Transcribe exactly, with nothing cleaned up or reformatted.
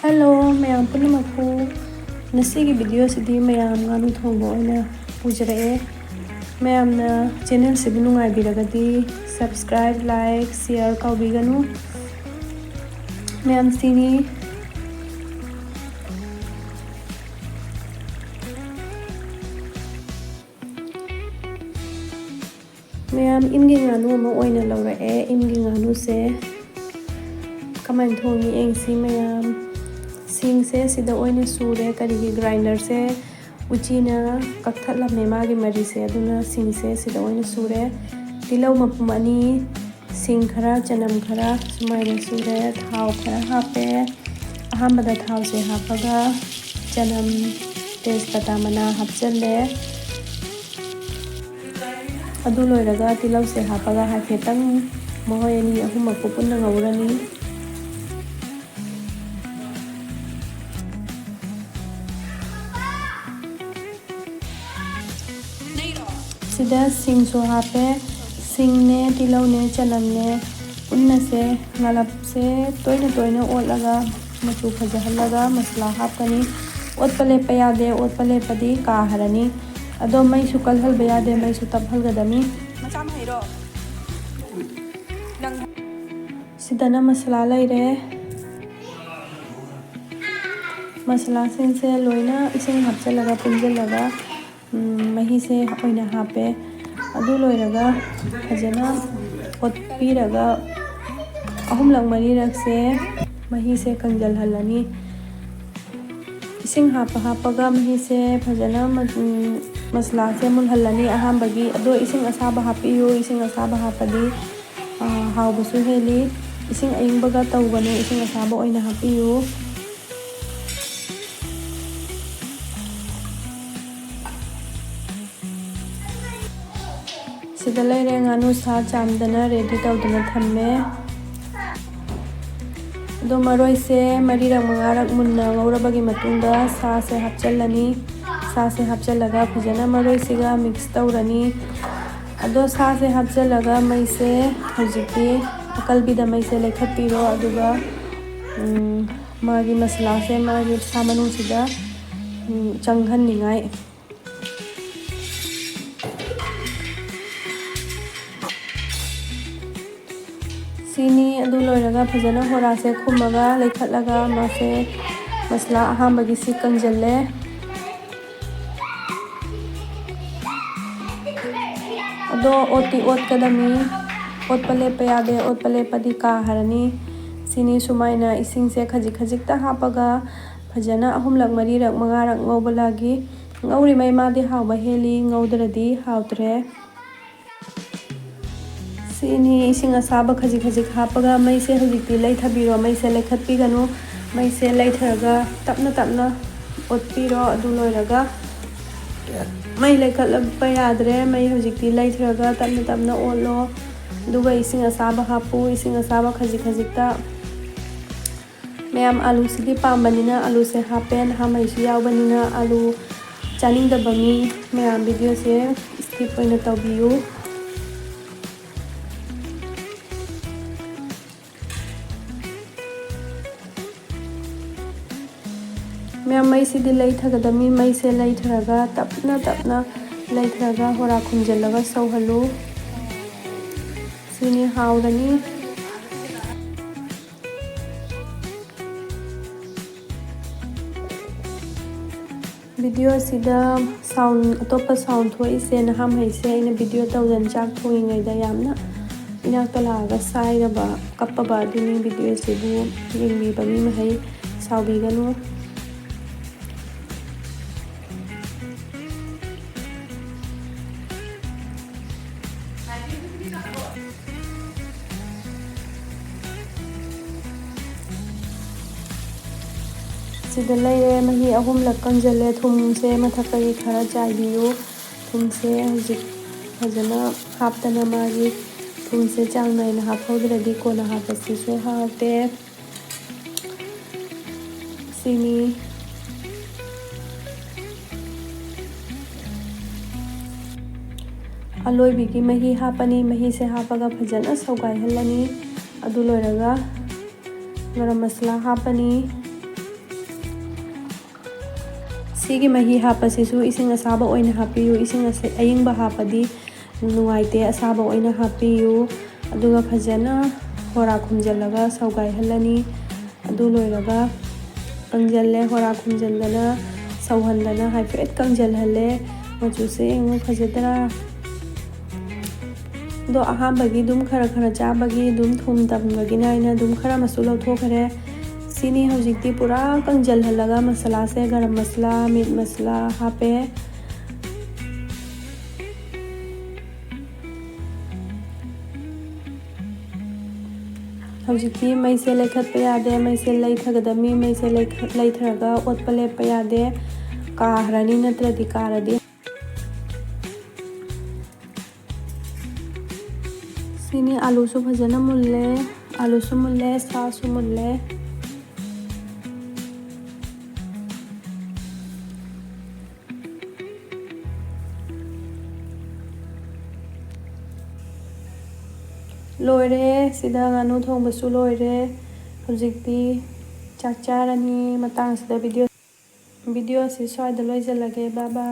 Hello ꯃꯌꯥꯝ ꯄꯨꯝꯅꯃꯛꯄꯨ꯫ ꯉꯁꯤꯒꯤ video ꯁꯤꯗꯤ ꯃꯌꯥꯝ ꯉꯥꯅꯨ ꯊꯣꯡꯕ ꯑꯣꯏꯅ ꯄꯨꯖꯔꯛꯑꯦ꯫ ꯃꯌꯥꯝꯅ channel ꯁꯤꯕꯨ ꯅꯨꯡꯉꯥꯏꯕꯤꯔꯒꯗꯤ subscribe, like, share ꯀꯥꯎꯕꯤꯒꯅꯨ꯫ ꯃꯌꯥꯝ ꯁꯤꯅꯤ꯫ ꯃꯌꯥꯝ, ꯏꯝꯒꯤ ꯉꯥꯅꯨ ꯑꯃ ꯑꯣꯏꯅ ꯂꯧꯔꯛꯑꯦ꯫ ꯏꯝꯒꯤ ꯉꯥꯅꯨꯁꯦ ꯀꯃꯥꯏꯅ ꯊꯣꯡꯉꯤ ꯌꯦꯡꯁꯤ ꯃꯌꯥꯝ꯫ ꯁꯤꯡꯁꯦ ꯁꯤꯗ ꯑꯣꯏꯅ ꯁꯨꯔꯦ꯫ ꯀꯔꯤꯒꯤ grinder ꯁꯦ ꯎꯆꯤꯅ ꯀꯛꯊꯠꯂꯝꯃꯦ ꯃꯥꯒꯤ ꯃꯔꯤꯁꯦ, ꯑꯗꯨꯅ ꯁꯤꯡꯁꯦ ꯁꯤꯗ ꯑꯣꯏꯅ ꯁꯨꯔꯦ꯫ ꯇꯤꯜꯍꯧ ꯃꯄꯨꯝ ꯑꯅꯤ, ꯁꯤꯡ ꯈꯔ, ꯆꯅꯝ ꯈꯔ ꯁꯨꯃꯥꯏꯅ ꯁꯨꯔꯦ꯫ ꯊꯥꯎ ꯈꯔ ꯍꯥꯞꯄꯦ꯫ ꯑꯍꯥꯟꯕꯗ ꯊꯥꯎꯁꯦ ꯍꯥꯞꯄꯒ ꯆꯅꯝ, ꯇꯦꯖꯄꯇꯥ ꯃꯅꯥ ꯍꯥꯞꯆꯜꯂꯦ꯫ ꯑꯗꯨ ꯂꯣꯏꯔꯒ ꯇꯤꯜꯍꯧꯁꯦ ꯍꯥꯞꯄꯒ ꯍꯥꯏꯐꯦꯠꯇꯪ ꯃꯈꯣꯏ ꯑꯅꯤ ꯑꯍꯨꯝꯃꯛꯄꯨ ꯄꯨꯟꯅ ꯉꯧꯔꯅꯤ꯫ ꯁꯤꯗ ꯁꯤꯡꯁꯨ ꯍꯥꯞꯄꯦ꯫ ꯁꯤꯡꯅꯦ, ꯇꯤꯜꯍꯧꯅꯦ, ꯆꯅꯝꯅꯦ ꯄꯨꯟꯅꯁꯦ ꯉꯥꯂꯞꯁꯦ ꯇꯣꯏꯅ ꯇꯣꯏꯅ ꯑꯣꯠꯂꯒ ꯃꯆꯨ ꯐꯖꯍꯜꯂꯒ ꯃꯁꯂꯥ ꯍꯥꯞꯀꯅꯤ꯫ ꯑꯣꯠꯄ ꯂꯦꯞꯄ ꯌꯥꯗꯦ, ꯑꯣꯠꯄ ꯂꯦꯞꯄꯗꯤ ꯀꯥꯍꯔꯅꯤ꯫ ꯑꯗꯣ ꯃꯩꯁꯨ ꯀꯜꯍꯜꯕ ꯌꯥꯗꯦ, ꯃꯩꯁꯨ ꯇꯞꯍꯜꯒꯗꯕꯅꯤ꯫ ꯃꯆꯥ ꯑꯃ ꯍꯩꯔꯣ? ꯅꯪ ꯁꯤꯗꯅ ꯃꯁꯂꯥ ꯂꯩꯔꯦ꯫ ꯃꯁꯂꯥꯁꯤꯡꯁꯦ ꯂꯣꯏꯅ ꯏꯁꯤꯡ ꯍꯥꯞꯆꯤꯜꯂꯒ ꯄꯨꯟꯁꯤꯜꯂꯒ, ꯎꯝ, ꯃꯍꯤꯁꯦ ꯑꯣꯏꯅ ꯍꯥꯞꯄꯦ꯫ ꯑꯗꯨ ꯂꯣꯏꯔꯒ ꯐꯖꯅ ꯑꯣꯠꯄꯤꯔꯒ ꯑꯍꯨꯝꯂꯛ ꯃꯔꯤꯔꯛꯁꯦ ꯃꯍꯤꯁꯦ ꯀꯪꯖꯜꯍꯜꯂꯅꯤ꯫ ꯏꯁꯤꯡ ꯍꯥꯞꯄ ꯍꯥꯞꯄꯒ ꯃꯍꯤꯁꯦ ꯐꯖꯅ ꯃ-, ꯎꯝ, ꯃꯁꯂꯥꯁꯦ ꯃꯨꯜꯍꯜꯂꯅꯤ ꯑꯍꯥꯟꯕꯒꯤ꯫ ꯑꯗꯣ ꯏꯁꯤꯡ ꯑꯁꯥꯕ ꯍꯥꯞꯄꯤꯌꯨ, ꯏꯁꯤꯡ ꯑꯁꯥꯕ ꯍꯥꯞꯄꯗꯤ, ꯑ, ꯍꯥꯎꯕꯁꯨ ꯍꯦꯜꯂꯤ꯫ ꯏꯁꯤꯡ ꯑꯏꯪꯕꯒ ꯇꯧꯒꯅꯨ, ꯏꯁꯤꯡ ꯑꯁꯥꯕ ꯑꯣꯏꯅ ꯍꯥꯞꯄꯤꯌꯨ꯫ ꯁꯤꯗ ꯂꯩꯔꯦ, ꯉꯥꯅꯨ ꯁꯥ ꯆꯥꯝꯗꯅ ready ꯇꯧꯗꯅ ꯊꯝꯃꯦ꯫ ꯑꯗꯣ ꯃꯔꯣꯏꯁꯦ ꯃꯔꯤꯔꯛ ꯃꯉꯥꯔꯛ ꯃꯨꯟꯅ ꯉꯧꯔꯕꯒꯤ ꯃꯇꯨꯡꯗ ꯁꯥꯁꯦ ꯍꯥꯞꯆꯜꯂꯅꯤ꯫ ꯁꯥꯁꯦ ꯍꯥꯞꯆꯜꯂꯒ ꯐꯖꯅ ꯃꯔꯣꯏꯁꯤꯒ mix ꯇꯧꯔꯅꯤ꯫ ꯑꯗꯣ ꯁꯥꯁꯦ ꯍꯥꯞꯆꯜꯂꯒ ꯃꯩꯁꯦ ꯍꯧꯖꯤꯛꯇꯤ ꯑꯀꯜꯕꯤꯗ ꯃꯩꯁꯦ ꯂꯩꯈꯠꯄꯤꯔꯣ꯫ ꯑꯗꯨꯒ, ꯎꯝ, ꯃꯥꯒꯤ ꯃꯁꯥꯂꯥꯁꯦ ꯃꯥꯒꯤ ꯁꯥ ꯃꯅꯨꯡꯁꯤꯗ, ꯎꯝ, ꯆꯪꯍꯟꯅꯤꯡꯉꯥꯏ꯫ ꯁꯤꯅꯤ꯫ ꯑꯗꯨ ꯂꯣꯏꯔꯒ ꯐꯖꯅ ꯍꯣꯔꯥꯁꯦ ꯈꯨꯝꯃꯒ ꯂꯩꯈꯠꯂꯒ ꯃꯥꯁꯦ ꯃꯁꯥꯂꯥ ꯑꯍꯥꯟꯕꯒꯤꯁꯤ ꯀꯪꯁꯤꯜꯂꯦ꯫ ꯑꯗꯣ ꯑꯣꯠꯇꯤ ꯑꯣꯠꯀꯗꯕꯅꯤ, ꯑꯣꯠꯄ ꯂꯦꯞꯄ ꯌꯥꯗꯦ, ꯑꯣꯠꯄ ꯂꯦꯞꯄꯗꯤ ꯀꯥ ꯍꯥꯔꯅꯤ꯫ ꯁꯤꯅꯤ꯫ ꯁꯨꯃꯥꯏꯅ ꯏꯁꯤꯡꯁꯦ ꯈꯖꯤꯛ ꯈꯖꯤꯛꯇ ꯍꯥꯞꯄꯒ ꯐꯖꯅ ꯑꯍꯨꯝꯂꯛ, ꯃꯔꯤꯔꯛ, ꯃꯉꯥꯔꯛ ꯉꯧꯕ ꯂꯥꯒꯤ꯫ ꯉꯧꯔꯤꯉꯩ ꯃꯥꯗꯤ ꯍꯥꯎꯕ ꯍꯦꯜꯂꯤ, ꯉꯧꯗ꯭ꯔꯗꯤ ꯍꯥꯎꯇ꯭ꯔꯦ꯫ ꯁꯤꯅꯤ꯫ ꯏꯁꯤꯡ ꯑꯁꯥꯕ ꯈꯖꯤꯛ ꯈꯖꯤꯛ ꯍꯥꯞꯄꯒ ꯃꯩꯁꯦ ꯍꯧꯖꯤꯛꯇꯤ ꯂꯩꯊꯕꯤꯔꯣ, ꯃꯩꯁꯦ ꯂꯩꯈꯠꯄꯤꯒꯅꯨ꯫ ꯃꯩꯁꯦ ꯂꯩꯊꯔꯒ ꯇꯞꯅ ꯇꯞꯅ ꯑꯣꯠꯄꯤꯔꯣ꯫ ꯑꯗꯨ ꯂꯣꯏꯔꯒ ꯃꯩ ꯂꯩꯈꯠꯂꯛꯄ ꯌꯥꯗ꯭ꯔꯦ꯫ ꯃꯩ ꯍꯧꯖꯤꯛꯇꯤ ꯂꯩꯊꯔꯒ ꯇꯞꯅ ꯇꯞꯅ ꯑꯣꯠꯂꯣ꯫ ꯑꯗꯨꯒ ꯏꯁꯤꯡ ꯑꯁꯥꯕ ꯍꯥꯞꯄꯨ꯫ ꯏꯁꯤꯡ ꯑꯁꯥꯕ ꯈꯖꯤꯛ ꯈꯖꯤꯛꯇ꯫ ꯃꯌꯥꯝ ꯑꯂꯨꯁꯤꯗꯤ ꯄꯥꯝꯕꯅꯤꯅ ꯑꯂꯨꯁꯦ ꯍꯥꯞꯄꯦ꯫ ꯅꯍꯥ ꯃꯍꯤꯁꯨ ꯌꯥꯎꯕꯅꯤꯅ ꯑꯂꯨ ꯆꯥꯅꯤꯡꯗꯕ ꯃꯤ ꯃꯌꯥꯝ ꯚꯤꯗꯤꯑꯣꯁꯦ skip ꯑꯣꯏꯅ ꯇꯧꯕꯤꯌꯨ꯫ ꯃꯌꯥꯝ ꯃꯩꯁꯤꯗꯤ ꯂꯩꯊꯒꯗꯕꯅꯤ꯫ ꯃꯩꯁꯦ ꯂꯩꯊꯔꯒ ꯇꯞꯅ ꯇꯞꯅ ꯂꯩꯊꯔꯒ ꯍꯣꯔꯥ ꯈꯨꯝꯖꯤꯜꯂꯒ ꯁꯧꯍꯜꯂꯨ꯫ ꯁꯤꯅꯤ ꯍꯥꯎꯔꯅꯤ꯫ ꯚꯤꯗꯤꯑꯣ ꯑꯁꯤꯗ sound, ꯑꯇꯣꯞꯄ sound ꯊꯣꯛꯏꯁꯦ ꯅꯍꯥ ꯃꯍꯩꯁꯦ ꯑꯩꯅ ꯚꯤꯗꯤꯑꯣ ꯇꯧꯗꯅ ꯆꯥꯛ ꯊꯣꯡꯉꯤꯉꯩꯗ ꯌꯥꯝꯅ ꯏꯅꯥꯛꯇ ꯂꯥꯛꯑꯒ ꯁꯥꯏꯔꯕ, ꯀꯞꯄꯕ ꯑꯗꯨꯅꯤ꯫ ꯚꯤꯗꯤꯑꯣꯁꯤꯕꯨ ꯌꯦꯡꯕꯤꯕ ꯃꯤ ꯃꯍꯩ ꯁꯥꯎꯕꯤꯒꯅꯨ꯫ ꯁꯤꯗ ꯂꯩꯔꯦ, ꯃꯍꯤ ꯑꯍꯨꯝꯂꯛ ꯀꯪꯁꯤꯜꯂꯦ꯫ ꯊꯨꯝꯁꯦ ꯃꯊꯛꯇꯒꯤ ꯈꯔ ꯆꯥꯏꯕꯤꯌꯨ꯫ ꯊꯨꯝꯁꯦ ꯍꯧꯖꯤꯛ ꯐꯖꯅ ꯍꯥꯞꯇꯅ ꯃꯥꯒꯤ ꯊꯨꯝꯁꯦ ꯆꯥꯡ ꯅꯥꯏꯅ ꯍꯥꯞꯍꯧꯗ꯭ꯔꯗꯤ ꯀꯣꯟꯅ ꯍꯥꯞꯄꯁꯤꯁꯨ ꯍꯥꯎꯇꯦ꯫ ꯁꯤꯅꯤ꯫ ꯑꯂꯣꯏꯕꯤꯒꯤ ꯃꯍꯤ ꯍꯥꯞꯄꯅꯤ꯫ ꯃꯍꯤꯁꯦ ꯍꯥꯞꯄꯒ ꯐꯖꯅ ꯁꯧꯒꯥꯏꯍꯜꯂꯅꯤ꯫ ꯑꯗꯨ ꯂꯣꯏꯔꯒ ꯒꯔꯝ ꯃꯁꯥꯂꯥ ꯍꯥꯞꯄꯅꯤ꯫ ꯁꯤꯒꯤ ꯃꯍꯤ ꯍꯥꯞꯄꯁꯤꯁꯨ ꯏꯁꯤꯡ ꯑꯁꯥꯕ ꯑꯣꯏꯅ ꯍꯥꯞꯄꯤꯌꯨ꯫ ꯏꯁꯤꯡ ꯑꯁ-, ꯑꯏꯪꯕ ꯍꯥꯞꯄꯗꯤ ꯅꯨꯡꯉꯥꯏꯇꯦ, ꯑꯁꯥꯕ ꯑꯣꯏꯅ ꯍꯥꯞꯄꯤꯌꯨ꯫ ꯑꯗꯨꯒ ꯐꯖꯅ ꯍꯣꯔꯥ ꯈꯨꯝꯖꯤꯜꯂꯒ ꯁꯧꯒꯥꯏꯍꯜꯂꯅꯤ꯫ ꯑꯗꯨ ꯂꯣꯏꯔꯒ ꯀꯪꯖꯜꯂꯦ, ꯍꯣꯔꯥ ꯈꯨꯝꯖꯤꯟꯗꯅ ꯁꯧꯍꯟꯗꯅ ꯍꯥꯏꯐꯦꯠ ꯀꯪꯖꯜꯍꯜꯂꯦ꯫ ꯃꯆꯨꯁꯦ ꯌꯦꯡꯉꯨ, ꯐꯖꯗ꯭ꯔꯥ? ꯑꯗꯣ ꯑꯍꯥꯟꯕꯒꯤ ꯑꯗꯨꯝ ꯈꯔ ꯈꯔ ꯆꯥꯕꯒꯤ ꯑꯗꯨꯝ ꯊꯨꯝ ꯇꯝꯕꯒꯤꯅ ꯑꯩꯅ ꯑꯗꯨꯝ ꯈꯔ ꯃꯆꯨ ꯂꯧꯊꯣꯛꯈ꯭ꯔꯦ꯫ ꯁꯤꯅꯤ ꯍꯧꯖꯤꯛꯇꯤ ꯄꯨꯔꯥ ꯀꯪꯖꯜꯍꯜꯂꯒ ꯃꯁꯥꯂꯥꯁꯦ ꯒꯔꯝ ꯃꯁꯥꯂꯥ, ꯃꯤꯠ ꯃꯁꯥꯂꯥ ꯍꯥꯞꯄꯦ꯫ ꯍꯧꯖꯤꯛꯇꯤ ꯃꯩꯁꯦ ꯂꯩꯈꯠꯄ ꯌꯥꯗꯦ, ꯃꯩꯁꯦ ꯂꯩꯊꯒꯗꯕꯅꯤ꯫ ꯃꯩꯁꯦ ꯂꯩꯈ-, ꯂꯩꯊꯔꯒ ꯑꯣꯠꯄ ꯂꯦꯞꯄ ꯌꯥꯗꯦ꯫ ꯀꯥꯍ꯭ꯔꯅꯤ, ꯅꯠꯇ꯭ꯔꯗꯤ ꯀꯥꯔꯗꯤ꯫ ꯁꯤꯅꯤ, ꯑꯥꯂꯨꯁꯨ ꯐꯖꯅ ꯃꯨꯜꯂꯦ, ꯑꯥꯂꯨꯁꯨ ꯃꯨꯜꯂꯦ, ꯁꯥꯁꯨ ꯃꯨꯜꯂꯦ꯫ ꯂꯣꯏꯔꯦ꯫ ꯁꯤꯗ ꯉꯥꯅꯨ ꯊꯣꯡꯕꯁꯨ ꯂꯣꯏꯔꯦ꯫ ꯍꯧꯖꯤꯛꯇꯤ ꯆꯥꯛ ꯆꯥꯔꯅꯤ꯫ ꯃꯇꯥꯡꯁꯤꯗ video, video ꯑꯁꯤ ꯁ꯭ꯋꯥꯏꯗ ꯂꯣꯏꯁꯤꯜꯂꯒꯦ꯫ Bye bye꯫